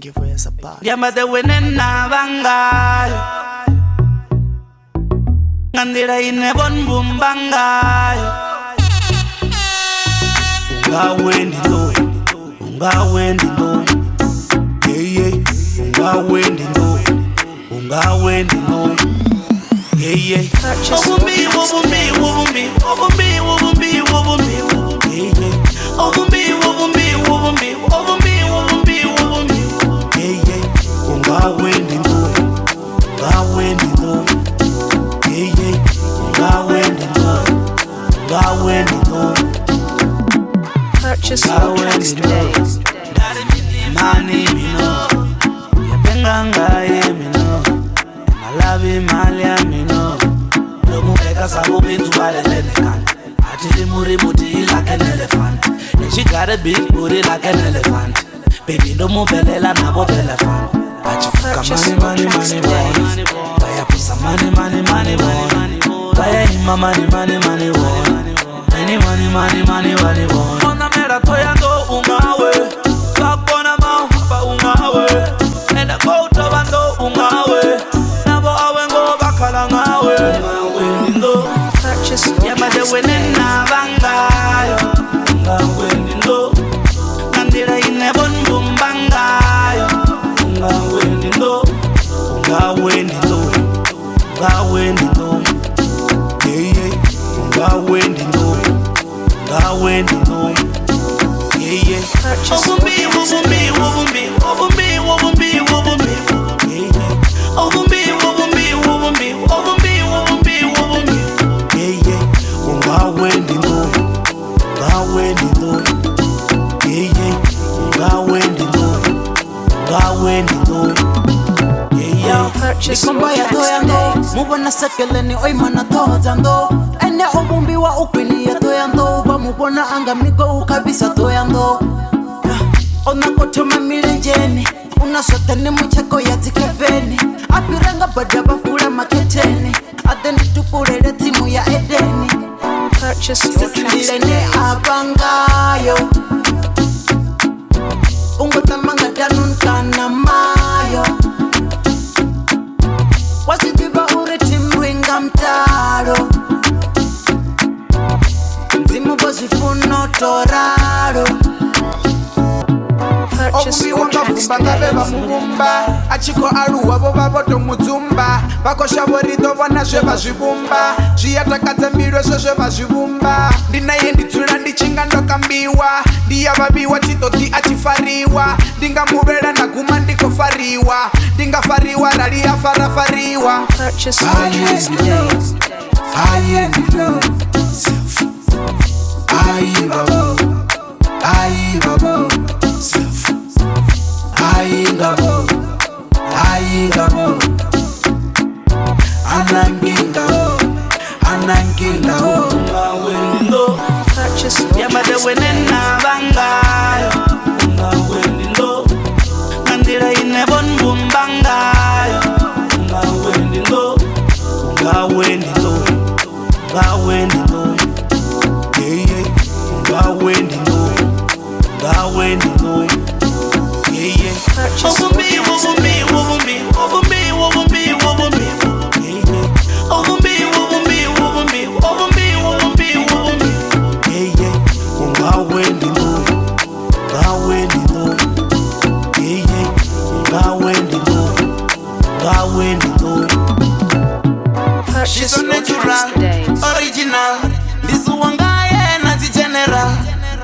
Thank you for your support. Yamade wenena bangayo Ngandira ine bon bumbangayo Unga wendi ndo, unga wendi ndo. Yeah yeah, unga wendi ndo, unga wendi ndo. Yeah yeah. Obumbi, obumbi, obumbi, obumbi, obumbi, obumbi. Yeah yeah. Obumbi, obumbi, obumbi, obumbi, obumbi, obumbi. Yeah yeah. Unga wendi ndo, unga wendi ndo. Yeah yeah. Unga wendi ndo, unga wendi ndo. Purchase your tracks today. Mani mino, yepenganga ye mino, malabi malia mino. Lomubeka sabu bintu bale elephant. Atili muri booty like an elephant. And she got a big booty like an elephant. Baby no mubelela nabo elephant. Achifuka money money money money. Baya pusa money money money money. Baya ima money money money money. Money money money money money money. Ona mera toyando ungawe. Bakona mahaba ungawe. Enda kouto bando ungawe. Nabo awengo bakala ngawe. Purchase your Yamade tracks wenena bangayo. Ngawe ndindo. Nandira ine bon bumbangayo. Ngawe ndindo. Ngawe ndindo. Ngawe ndindo. Yeah yeah. Ngawe ndindo. Ngawe ndindo. Yeah yeah. Purchase your Obumbi, tracks obumbi, today. obumbi, obumbi, obumbi, obumbi. Yeah yeah. Obumbi, obumbi, obumbi, obumbi, obumbi, obumbi. Yeah yeah. Ungawe ndindo, ungawe ndindo. Yeah yeah. Ungawe ndindo, ungawe ndindo. Yeah yeah. Purchase your Mikomba ya tracks toyando today. mubona sekeleni oimana todzando ene obumbiwa ukwili ya toyando bamubona anga migo ukabisa toyando onakothoma milenjeni unaswatani muchako ya dzikeveni afhirenga bada vafula makhetheni aḓe ndi tupulele tsimu ya edeni Purchase your tracks sisindilene today. avhangayo ungo tamanga danunkana mayo wa zwi ḓivha uri thimlwi nga mutalo ndzimu vho zwi funa u to ralo. Purchase your Obumbiwa nga tracks vumba nga vhe today. vha muvhumba a tshi khou aluwa vho vha vho to mudzumba vha khou shavha uri ḓo vhona zwe vha zwi vhumba zwi a takadza mbilu hezwo zwe vha zwi vhumba ndi naye ndi dzula ndi tshi nga ndo kambiwa ndi ya vhavhiwa thi ṱoḓi a tshi fariwa ndi nga mulwela nda guma ndi khou fariwa ndi nga fariwa rali ya farafariwa. Purchase your tracks today. Aye ndido aye babo aye babo aye ngabo aye ngabo ananginga ananginga. Ungawe ndindo. Purchase your Yamade tracks today. wenena bangayo. Ungawe ndindo. Ngandira ine bon bumbangayo. Ungawe ndindo. Ungawe ndindo. Ungawe ndindo. Yeah yeah. Ungawe ndindo. Ungawe ndindo. Yeah yeah. Purchase your Obumbi, tracks obumbi, today. obumbi, obumbi, obumbi, obumbi. Yeah yeah. Obumbi, obumbi, obumbi, obumbi, obumbi, obumbi. Yeah yeah. Ungawe ndindo. Ungawe ndindo. Yeah yeah. Ungawe ndindo. Ungawe ndindo. She's Purchase so your tracks natural, today. original. Ndisuwangaye na general.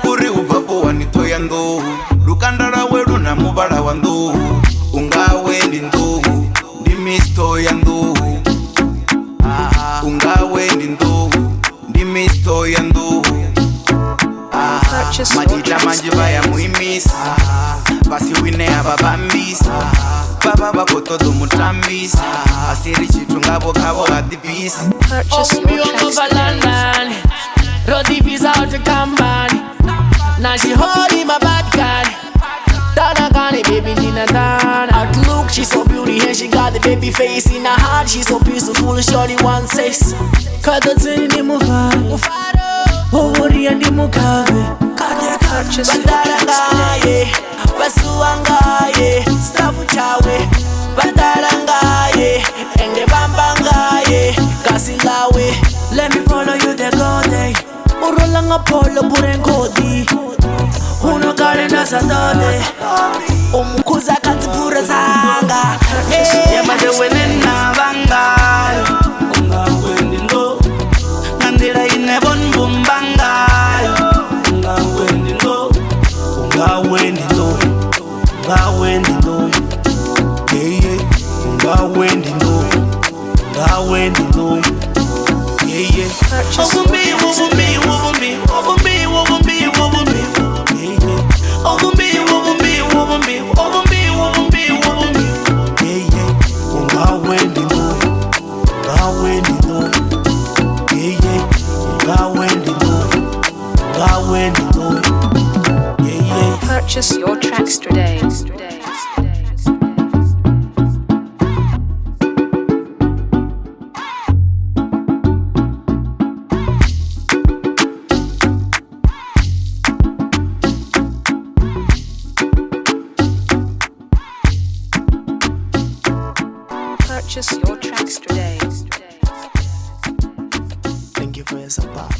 Uri ubvapo wanitoya nḓou lukanda lwawe luna muvhala wa nḓou ungawe ndi nḓou ndi misto ya nḓou ungawe ndi nḓou ndi misto ya nḓou. Purchase your Madita tracks manzhi vha ya today. muimisa vha si wine a vha vhambisa vha vha vha khou ṱoḓa u mutambisa a si ri tshithu ngavho khavho ha ḓibvisa. Purchase your Open tracks over today. London. Roddy visa out to company. Now she holding my bad guy. Dana Gani, baby Nina Dana. Outlook, she so beauty and she got the baby face in her heart. She so beautiful, shorty 16. Kadatsini ndi muvhalo Uvuriya ndi mukave Purchase your tracks today. Bandara ngaye, basuwa ngaye. Polo burenkodi Uno kale nda sa ṱoḓe U mukhuza kha dzibura dzanga. Yamadeweni na vangayo ungawendi ndo nga nḓila ine vho nvumba ngayo ungawendi ndo ungawendi ndo ungawendi ndo yeah yeah ungawendi ndo ungawendi ndo yeah yeah Purchase your Ovumbi, tracks ovumbi, today. ovumbi, ovumbi, ovumbi, ovumbi. Yeah, yeah. Ovumbi, ovumbi, ovumbi, ovumbi, ovumbi, ovumbi. Yeah, yeah. Ungawendi ndo, ungawendi ndo. Yeah, yeah. Ungawendi ndo, ungawendi ndo. Yeah, yeah. Purchase your tracks today. Purchase your tracks today. Thank you for your support.